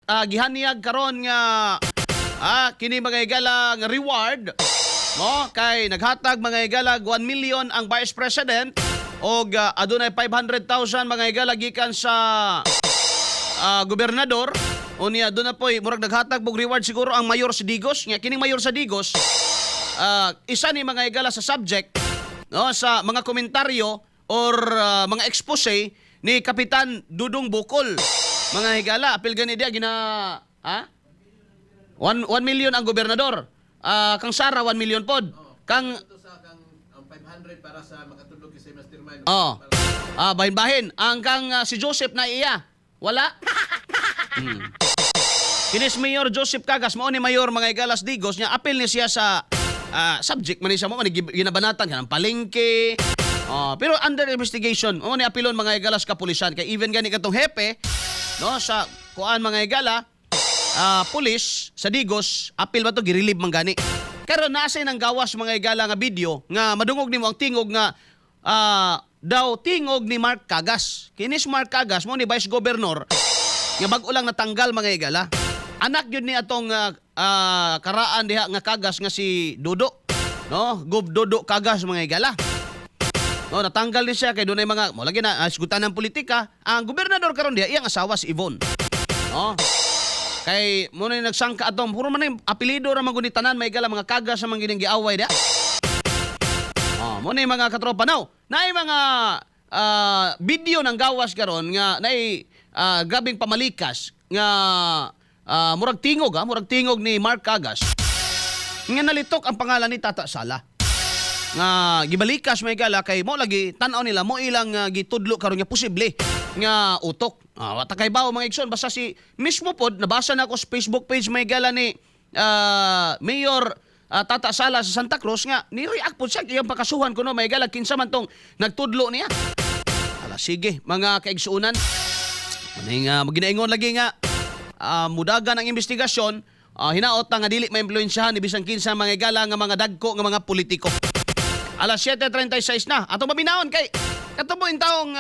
Gihaniyag karon nga kini, mga higala, nga reward, no, kay naghatag, mga higala, 1 million ang Vice President og adunay 500,000, mga higala, gikan sa gobernador. Unya doon na po'y murag naghatag og reward siguro ang mayor sa Digos, nga kining mayor sa Digos isa ni, mga higala, sa subject, no, sa mga komentaryo or mga expose ni Kapitan Dudong Bukol, mga higala. Apil gani diya gina ha 1 million ang gobernador. Kang Sara 1 million pod kang Ito sa kang ang 500 para sa makatulog kay sa mastermind. Oh. Bahin-bahin. Ang kang si Joseph na iya. Wala. Kinis Mayor Joseph Cagas, mao ni mayor, mga higalas, Digos niya, apil ni siya sa subject man ni siya mo ni ginabanatan kanang palengke. Oh, pero under investigation, mao ni apilon, mga higalas, kapulisan, kay even gani katong hepe, no, sa kuan, mga higala, pulis sa Digos, apil ba to, girelieve man gani. Karon nasa nang gawas, mga higala, nga video nga madungog nimo ang tingog nga daw tingog ni Mark Cagas. Kinis Mark Cagas mo ni Vice Governor nga bag-o lang natanggal, mga higala. Anak yun ni atong karaan diha nga Cagas nga si Dodo. No, Gov Dodo Cagas, mga higala. No, natanggal ni siya kay dunay mga mo lagi na sigutan ng politika. Ang gobernador karon diha, iyang asawa si Yvonne. No? Kay mo na yung nagsangka atong puro man na yung apelyido ra man gud ni tanan, may gala, mga Cagas sa mga gining giaway diha. Oh, mo na yung mga katropa now. Naay mga video ng gawas karon nga naay grabing pamalikas nga murag tingog ha, murag tingog ni Mark Cagas nga nalitok ang pangalan ni Tata Sala. Nga gibalikas may gala kay mo lagi tan-aw nila mo ilang gitudlo karon nga posible nga utok. Wa ta kay bawo, mga igsoon, basta si mismo pod nabasa na ako sa Facebook page, may gala, ni Mayor Tata Sala sa Santa Cruz nga ni-react pod siya iyang pakasuhan kuno, may gala, kinsa man tong nagtudlo niya. Ala sige, mga kaigsuonan. Maning ginaingon lagi nga mudagan ang investigasyon, hinaot na nga dili maimpluwensyahan ni bisan kinsa, mga higala, nga mga dagko nga mga politiko. Alas 7:36 na. Ato mabinaon kay kato mo taong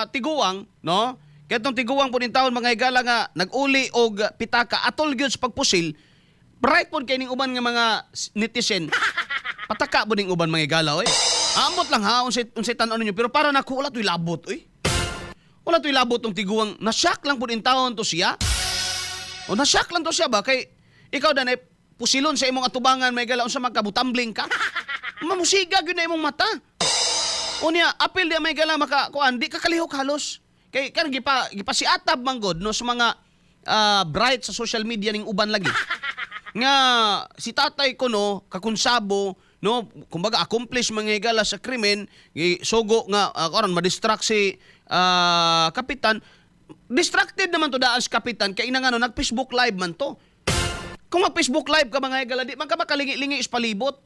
tiguang, no? Katong tiguang po ning taon, mga higala, nga nag-uli og pitaka atol gyud sa pagpusil. Bright pod kay ning uban nga mga netizen. Pataka po ning uban, mga higala, oy. Amot lang ha unsay unsay tan-aw ninyo, pero para nako wala to'y labot, oy. Wala to'y labot tong tiguang. Na-shock lang po ning taon to siya. O na-shock lang to siya ba kay ikaw danay pusilon sa imong atubangan, may gala, unsa magkabutambling ka. Mamusiga gyud na imong mata. Unya apil di may gala maka kuan, di ka kalihok halos. Kay kan gipasiatab man gud, no, sa mga bright sa social media ning uban lagi. Nga si tatay ko, no, kakonsabo, no, kumbaga accomplice, mga higala, sa krimen, sugo nga karon ma-distract si kapitan. Distracted naman to daan si kapitan kay ina nga no nag Facebook Live man to. Kung mag Facebook Live ka, mga higala, di man ka makalingi-lingi is palibot.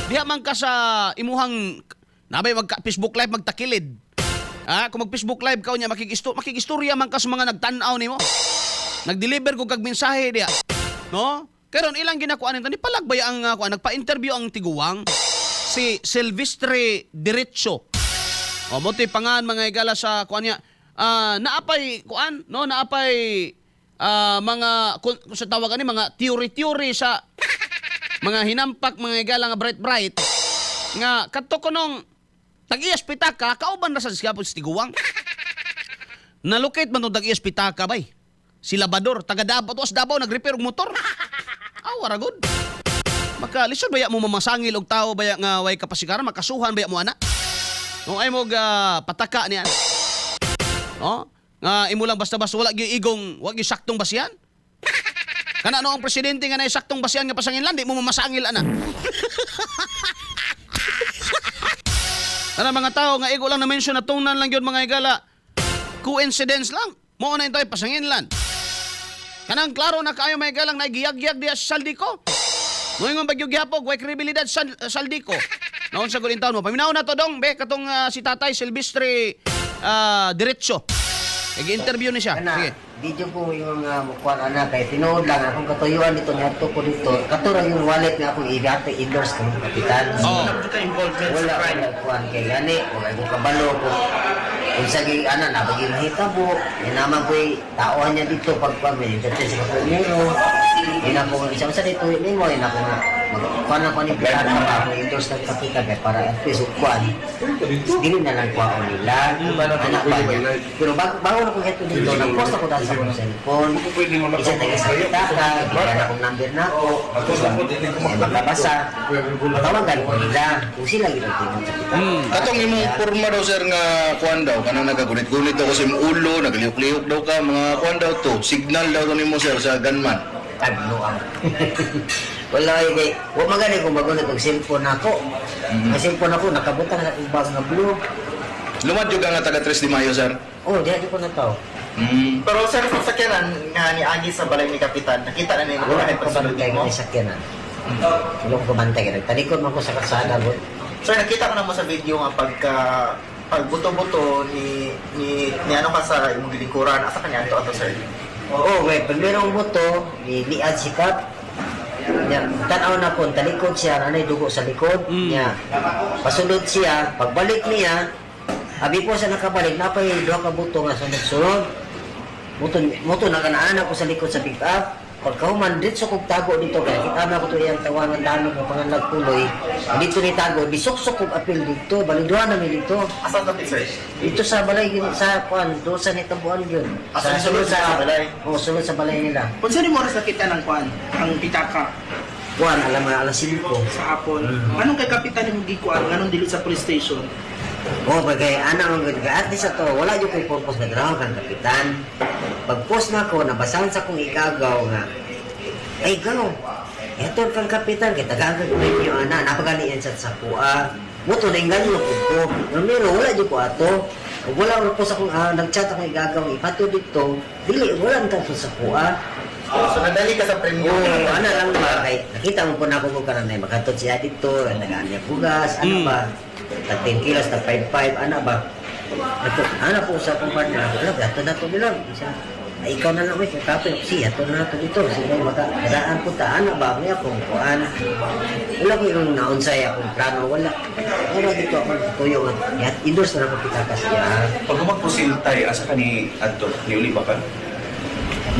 Diha man ka sa imuhang nabay mag Facebook Live magtakilid. Kung mag Facebook Live ka unya makigistorya man ka sa mga nagtan-aw nimo. Nag-deliver ko kag mensahe diha. No? Karon ilang ginakuan nito ni palagbay ang kuan, nagpa-interview ang tiguang si Silvestre Derecho. O mo pangan, mga higala, sa kuan niya. Naapay kuan, no, naapay mga kung sa tawag ani mga theory-theory sa mga hinampak, mga higala, nga bright bright nga kadto kunong tag-iyas pitaka kauban ra sa sigapon si tiguang. Nalocate man tong tag-iyas pitaka bay. Si Labador, taga Davao, tuwas Davao nag-repair og motor. Aw, ra gud. Maka lisod baya mo mamasangil og tao baya nga way kapasikaran, makasuhan baya mo ana. Kung ay mo pataka niya. No? Nga imo lang basta-basta wala gyud igong, wa gyud saktong basihan. Kana no ang presidente nga naay saktong basihan nga pasanginlan, di mo mamasangil ana. Kana mga tao nga igo lang na mention na tungnan lang gyud, mga higala. Coincidence lang. Mao na tayo pasanginlan. Kanang klaro na kaayo, may galang nagiyag-yag diya sa Zaldy Co. Moingon bagyo gyapog way kredibilidad sa Zaldy Co. Naon sa gud taon mo. Paminaw na to dong be katong si Tatay Silvestre Derecho. Nag-interview ni siya. Kana, Sige. di jud ko yung mukuan ana kay tinuod lang akong katuyuan dito niadto ko dito. Kato ra yung wallet nga akong igate endorse kang kapitan. Oh. Wala po ka involvement Wala sa crime. wala kuan kay gani, wala ko kabalo ko. Unsa gi ana na bagi mahitabo, yan naman ko'y taohan niya dito pag pag may dati sa kapumero. Yan ako isa unsa dito nimo yan ako nga magkuan ako ni Pilar pa ako endorse ng kapitan kay para at least kuan. Dili na lang kuwaon nila. Anak ba niya? Pero bago bago na ko heto dito, nag-post ako dahil sa akong cellphone. Isa taga sa pitaka, bigyan akong number na ako. Ay, makabasa. Tawagan ko nila. Kung sila gid ang tingnan sa pitaka. Katong imong porma daw sir nga kuan daw kanang nagagunit-gunit daw kasi imong ulo, nagalihok-lihok daw ka, mga kuan daw to, signal daw to nimo sir sa gunman. Tagno ang. Wala eh, kay wa magani kung magunit og cellphone ako. Ang cellphone ako nakabutang sa akong bag nga blue. Lumad jud ka nga taga 3 de Mayo sir. Oh, diha jud ko nataw. Pero sir, sa sakyanan nga niagi sa balay ni Kapitan, nakita na nimo Wala kahit ko pagsulod kabantay mo. nga sakyanan. Wala ko kabantay kay talikod man ko sa kalsada ko. Sir, nakita ko na mo sa video nga pagka pagbuto-buto ni ni ni ano ka sa imong gilingkuran, asa kanya ato ato sir? Oo, kay pag merong buto, niliad si Kap. Nya, tanaw na ko, talikod siya, nanay dugo sa likod. Nya, pasunod siya, pagbalik niya, abi po siya nakabalik, napay duha ka buto nga sunod-sunod. Muto, muto na kanaan ako sa likod sa pick up. Pagkahuman, dito kog tago dito, kaya kita na ko to iyang tawangan danog ng panganlag puloy. Dito ni tago, disuksok kog apil dito, baliduan na mi dito. Asa to sir? Dito sa balay, sa kuan, doon sa nitabuan yun. Ah, sa sulod sa balay? Oo, sulod sa balay nila. Unsa ni oras nakita ng kuan ang pitaka Kuan, alam mo, alas 5. sa hapon? Anong kay kapitan nimo gikuan nganong dili sa police station? Oh, bagay, ana ang gud at least ato, wala jud koy purpose na grabe kang kapitan. Pag post na ako, nabasahan sa akong ikagaw nga. Ay, gaw. Eto kang kapitan, kay tagaan kag premyo ana, napagali yan sa sakua. Muto na inganyo ko ko. Pero wala jud ko ato. Ug wala ro po sa akong nagchat akong igagaw ipato dito. Dili wala ang tapo sa kuha. So nadali ka sa premyo. Oo, ana lang ba kay nakita mo po na ako kung karon ay makatod siya dito, tagaan niya bugas, ano ba? Tag 10 kilos, tag 5-5, ana ba? Ako, ana po sa akong partner, ako lang, ato na to nila. Siya, ay, ikaw na lang, uy, kape, si, ato na to dito. Sige, maka, kadaan po ta, ana ba? May akong kuan. Wala ko yung naunsay akong plano, wala. Wala dito ako tuyo nga, yat, endorse na ako pitakas siya. Pag magpusil tay, asa ka ni adto? Niuli ba ka?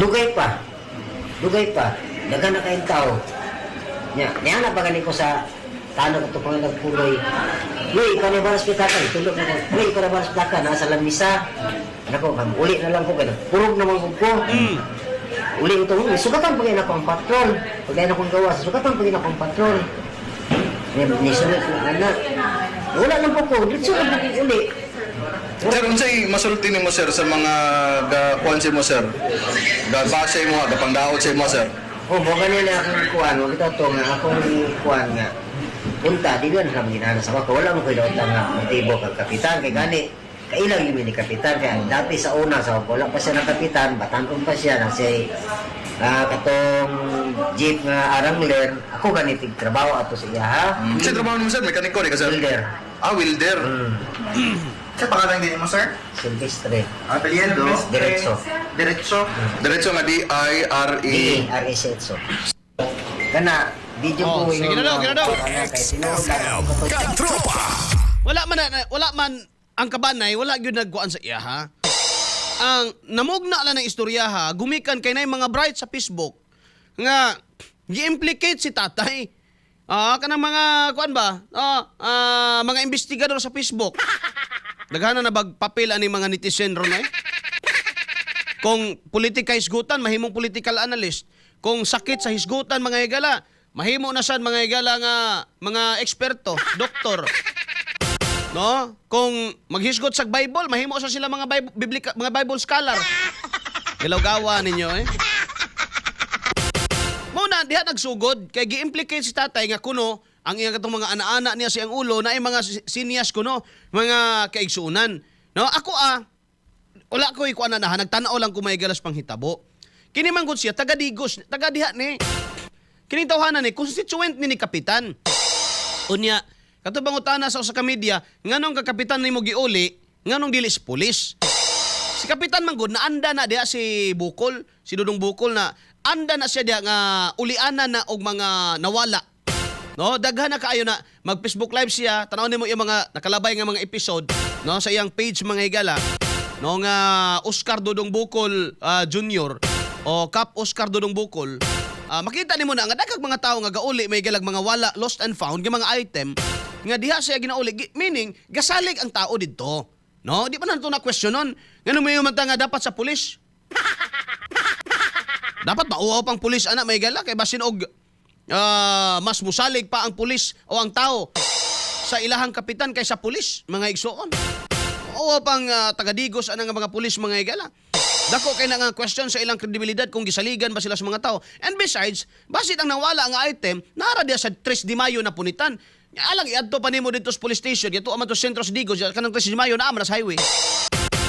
Dugay pa. Dugay pa. Daghan na kayong tao. Nya, niya na ba gani ko sa tano ko to pangalang puloy. Luy, ikaw na baras pitaka. Tulog na ko. Luy, ikaw na baras pitaka. Nasa lamisa. Nako, kam, uli na lang ko. Kaya purog naman ko ko. Uli ito. Uy, sugatan pa kayo na akong patrol. Pag na akong gawas, sugatan pa kayo na akong patrol. Ni, nisunod na anak. Wala lang po ko. Dito lang po ko uli. Sir, unsay masulti nimo sir sa mga ga kuan sa imo sir? Ga base mo, ga pangdaot sa imo sir. Oh, mo ganun na akong kuan, wag ito to nga akong kuan nga. Punta, di ba na ginana sa ako, wala mo koy daotang nga motibo kag kapitan kay gani. Kailang yun ni kapitan kay ang dati sa una sa wala pa siya ng kapitan, batanon pa siya na siya katong jeep nga arangler, ako gani tig trabaho ato sa iya ha. Unsay trabaho nimo sir? Mekaniko ni ka sir? Welder. Ah, welder. Sir, pangalan din mo sir? Silvestre, Apelyido? Diretso. Diretso. Diretso nga D I R E. D R S H O. Kana video Oh, ko sige na daw, sige na daw. Kay tinuod lang ako to. Wala man wala man ang kabanay, wala gyud nagkuan sa iya ha. Ang namugna lang ng istorya ha, gumikan kay nay mga bright sa Facebook nga gi-implicate si tatay. Kanang mga kuan ba? Mga investigador sa Facebook. Daghana na bag papel ani mga netizen ron eh. Kung politika hisgutan, mahimong political analyst. Kung sakit sa hisgutan mga higala, mahimo na sad mga higala nga mga eksperto, doktor. No? Kung maghisgot sa Bible, mahimo sa sila mga Bible, biblika, mga Bible scholar. Galaw-gawa ninyo eh. Muna diha nagsugod kay gi-implicate si tatay nga kuno ang iyang katong mga ana-ana niya siyang ulo na ay mga seniors kuno, mga kaigsuonan. No, ako wala ko ikuan na nagtan-aw lang ko may galas panghitabo. Kini man gud siya taga Digos, taga diha ni. Kini tawhana ni constituent ni kapitan. Unya, kato bangutana sa usa ka media, nganong ka kapitan nimo giuli, nganong dili sa pulis? Si kapitan man gud naanda na diha si Bukol, si Dudong Bukol na anda na siya diha nga uliana na og mga nawala. No, daghan na kaayo na mag Facebook live siya, tan-awon nimo yung mga nakalabay nga mga episode. no, sa iyang page, mga higala, no, nga Oscar Dudong Bukol Jr. o Cap Oscar Dudong Bukol, makita nimo na nga daghang mga tao nga gauli may galag mga wala, lost and found nga mga item nga diha siya ginauli. Meaning gasalig ang tao didto, no? Di pa na to na questionon ngano may man ta nga dapat sa pulis. Dapat mauwaw pang pulis ana, may gala, kay basin og mas musalig pa ang pulis o ang tao sa ilahang kapitan kaysa pulis, mga igsoon. Oo pang taga-Digos anang nga mga pulis, mga higala. Dako kay na nga question sa ilang kredibilidad kung gisaligan ba sila sa mga tao. And besides, basit ang nawala nga item, nara diya sa 3 de Mayo na punitan. Alang iadto pa nimo dito sa police station, dito man to sentro sa Digos, kanang 3 de Mayo naa man sa highway.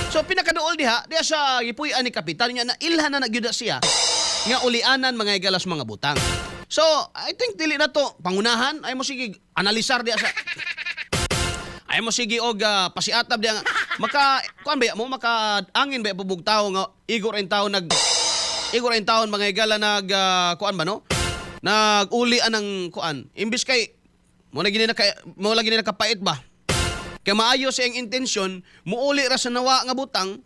So pinakaduol diha, diha sa gipuy-an ni kapitan niya na ilhan na nagyuda siya nga ulianan, mga higalas, mga butang. So, I think dili na to pangunahan, ay mo sige analisar diha sa ay mo sige og pasiatab diha nga maka kuan ba mo, maka angin ba pubog tawo nga igor in tawo nag igor in taon, mga higala, nag kuan ba, no, naguli anang kuan imbis kay mo na gini na mo lagi ni nakapait ba kay maayo sa iyang intensyon, muuli ra sa nawa nga butang.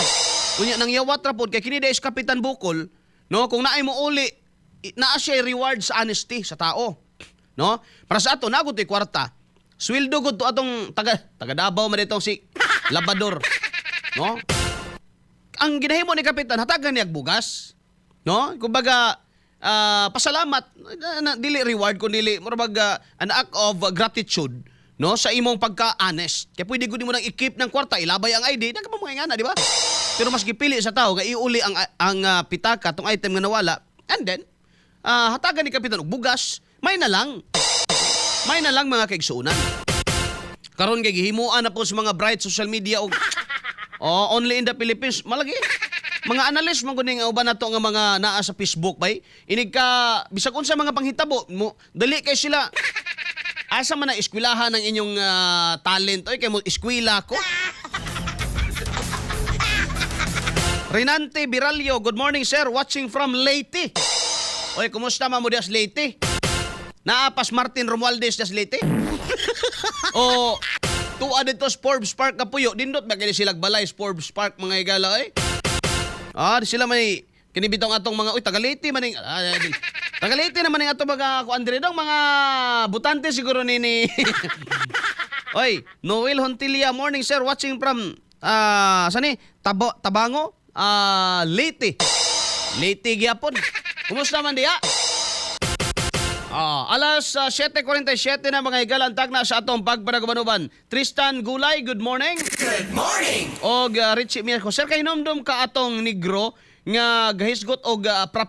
Unya nang yawat ra pod kay kini is Kapitan Bukol, no? Kung naay muuli, naa siya reward sa honesty sa tao, no? Para sa ato nagot kwarta. Sweldo gud to atong taga taga Davao man ditong si Labador, no? Ang ginahimo ni Kapitan, hatagan niya og bugas, no? Kumbaga pasalamat na, na, dili reward kun dili mura bag an act of gratitude, no, sa imong pagka-honest. Kaya pwede gud nimo nang i-keep ng kwarta, ilabay ang ID, nagka mga ingana, di ba? Pero mas gipili sa tao nga iuli ang pitaka tong item nga nawala and then hatagan ni Kapitan og bugas, may na lang. May na lang, mga kaigsuonan. Karon kay gihimuan na po sa mga bright social media og oh, only in the Philippines. Malagi. Mga analyst man kuning uban nato nga mga naa sa Facebook bay. Inig ka bisag unsa mga panghitabo mo, dali kay sila. Asa man na eskwelahan ang inyong talent oy, kay mo eskwela ko. Renante Biralio, good morning, sir, watching from Leyte. Oy, kumusta man mo dias Leyte? Naapas Martin Romualdez dias Leyte? O tuwa dito sa Forbes Park kapuyo, dindot ba kini sila balay sa Forbes Park, mga higala oy? Ah, di sila may kini bitong atong mga, uy, taga Leyte man ning taga Leyte naman ning atong mga kuan diri dong mga butante siguro ni. Oy, Noel Hontilia, morning sir, watching from sani Tabo, Tabango, Leyte. Leyte gyapon. Kumusta man diha? Alas 7:47 na, mga higala, ang tagna sa atong pagpanagubanuban. Tristan Gulay, good morning. Good morning. Og Richie Mirko, sir, kay nomdom ka atong negro nga gahisgot og